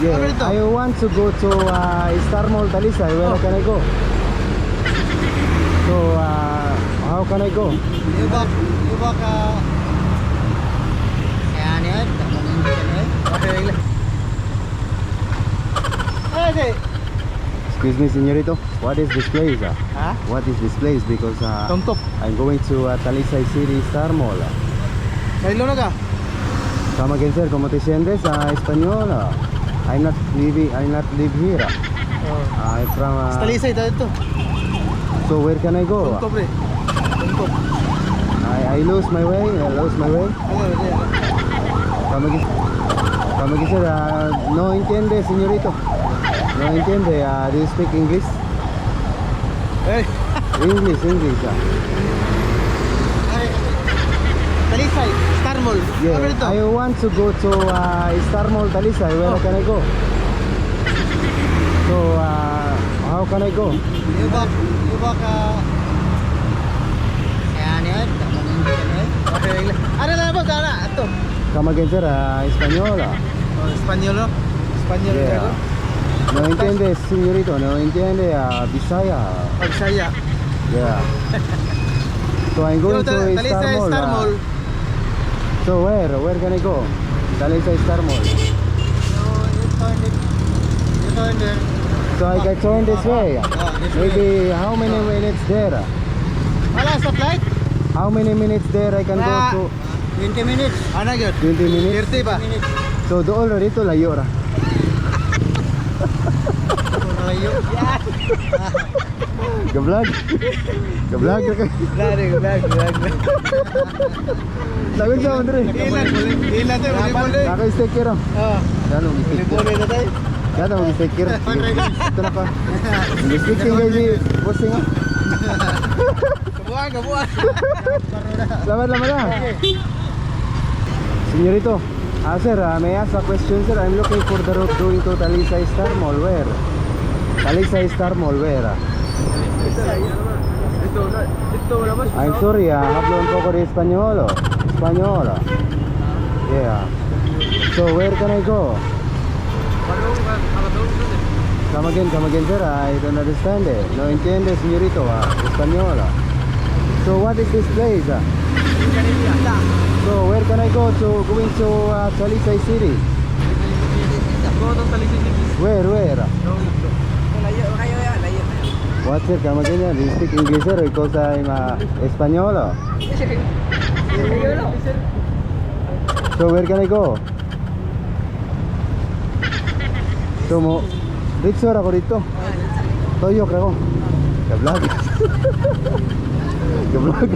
Yeah, Ano dito? I want to go to Star Mall Talisay. Where Oh. can I go? So, how can I go? You back, kaya niya, okay. Ay, di. Excuse me, señorito. What is this place? Ha? What is this place? Because Tungtop. I'm going to Talisay City Star Mall. Kailo na ka? Come again, sir. ¿Cómo te sientes? Español. I'm not living. I'm not live here. Oh. I'm from. Talisay tayo ito. So where can I go? Tungtop re. Tungtop. I lose my way. I lose my way. Ano, ano, ano. Come again. Come again, sir. No entiende, señorito. No entiende. Do you speak English? Eh, English, English. Ay, Talisay, Star Mall. Yeah. Ano dito? I want to go to Star Mall Talisay. Where Oh. can I go? So how can I go? You back, kaya niya, okay. Ano na ba, sana? Ito. Come again, sir. Español. Oh, Espanyol, no? Espanyol, Yeah. No entiende, señorito. No entiende. Bisaya. Oh, Bisaya. Yeah. So I'm going to Star Talisay, Mall. Star Mall. So where? Where can I go? Talisay Star Mall. So, you turn it. You turn there. So I can turn this way. Oh, this way. Maybe how many minutes there? Wala, stoplight? How many minutes there I can go Ah. to? 20 minutes. Ano yun? 20 minutes? 30 ba? So doon ra dito layo ra. Layo. Ga-vlog. Ga-vlog ra kay. Vlog, vlog, vlog. Lagot sa Andre. Ilan, ilan tayo, buli-buli. Naka sticker ah. Oh, Kano sticker. buli-buli na tayo. Kano sticker. Ito na pa. Sticker guys si bossing ah. Kabuan, kabuan. Salamat lang na. Señorito, sir, may I ask a question, sir? I'm looking for the road going to Talisay Star Mall. Where? Talisay Star Mall, where? I'm sorry, hablo un poco de español. Oh. Español. Yeah. So where can I go? Come again, sir. I don't understand it. No entiende, señorito. Español. So what is this place? So where can I go to going to Talisay City? Where, where? What, sir? Come again, yeah. Do you speak English, sir? Because I'm Español. So where can I go? So mo, dito ra ko dito. Toyok ra ko. Ka-vlog. Ka-vlog.